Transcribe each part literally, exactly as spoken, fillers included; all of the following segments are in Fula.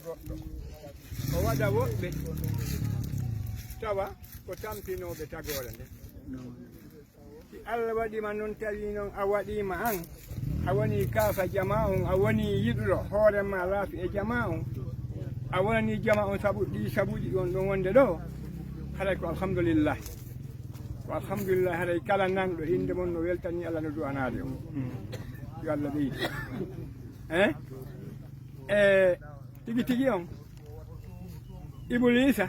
Goɗɗo o waɗa woɓɓe tawa ko tampinooɓe tagoore nden. Si Allah waɗiima noon, tawi noon a waɗiima aan, a wonii kaafa jamaa on, a wonii yiɗuɗo hoore maa laafi e jamaa on, a wonanii jamaa on sabu ɗii sabuuji ɗi on ɗon wonde ɗoo, haray ko alhamdulillahi. Ko alhamdulillahi, haray kala nanɗo innde mon no weltanii Allah, no du'anaade on. Yo Allah ɓeydu. Hein? E tigi tigi on, Ibuliisa,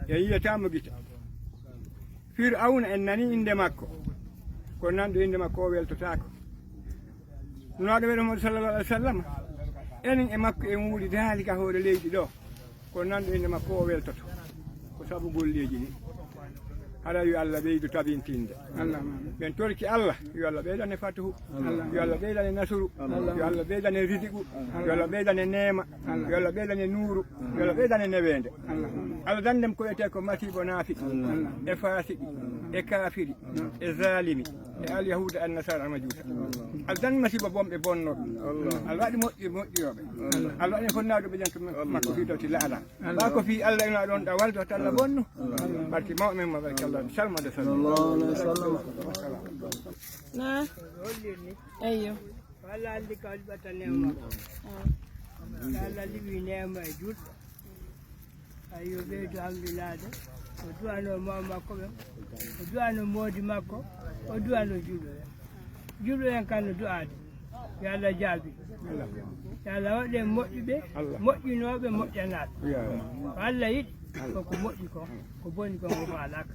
en yi'ataa mo gite. Fir'awna, en nanii innde makko, kono nanɗo innde makko o weltotaako. Nulaaɗo meɗen Muhammadu sallallahu alaihi wasallam, enen e makko en wuuri daali ka hoore leydi ɗoo, kono nanɗo innde makko o weltoto. Ko sabu golleeji ɗin. Hara yo Allah ɓeydu tabintinde. Ɓen torki Allah, yo Allah ɓeydane fatuhu. Yo Allah ɓeydane nasuru. Yo Allah ɓeydane riziqu. Yo Allah ɓeydane neema. Yo Allah ɓeydane nuuru. Yo Allah ɓeydane neweende. Allah danndem ko wiyetee ko masiibo naafiki e faasiki e kaafiri e zaalimi e alyahuuda, annasaara, almajuusa. Allah danndem masiibo bonɓe bonnooɓe. Allah waɗi moƴƴi moƴƴirooɓe. Allah waɗi fonnaaɗo ɓe janto makko fii tawti la'ala. Ba ko fii Allah ina ɗon ɗa waldo talla bonnu. Barki mawɓe men ma barki Allah. Salmande sallallahu alaihi wasallam. Na. Eyyo. Wala alli ka wali ɓata neema. Wala liwi neema e julɗo. Ayyo, ɓeydo hamdinaade. O du'ano maw makko ɓen. O du'ano moodi makko. O du'ano julɓe ɓen. Julɓe ɓen kan no du'aade. Yo Allah jaabi. Yo Allah waɗe moƴƴuɓe, moƴƴinooɓe, moƴƴanaaɓe. Ko Allah yiɗi, ko ko moƴƴi kon, ko boni kon o faalaaka.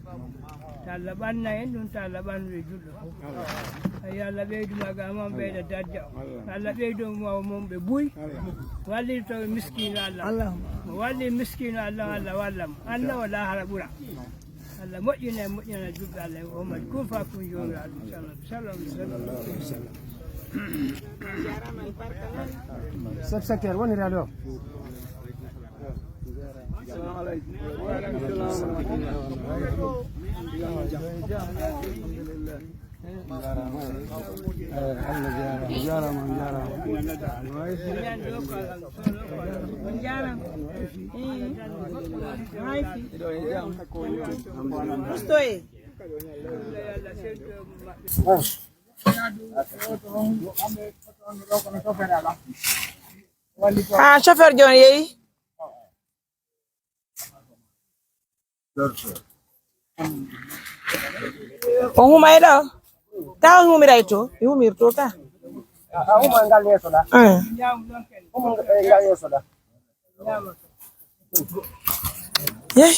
Ta Allah ɓanna en ɗum, ta Allah ɓannude julɓe fof. Ay, yo Allah ɓeydu maga mon, ɓeyda darja o. Yo Allah ɓeydu mo, mon ɓe buy. Wallirto miskiino Allah. Mo walli miskiino Allah, Allah walla mo. Allah o laahara ɓura. Allah moƴƴina e moƴƴina julɓe Allah e Muhammad. Kun fa kun joomi Allah. Sallam, sallam, sallam. Chef secteur, woni radio. On njaaraama. Ustoye. Ha, chauffeur jooni yehi. O humay ɗo. Taw humiray to. Mi humirto ka. A huma ngal yeeso ɗa. Huma ngal yeeso ɗa. Yehi.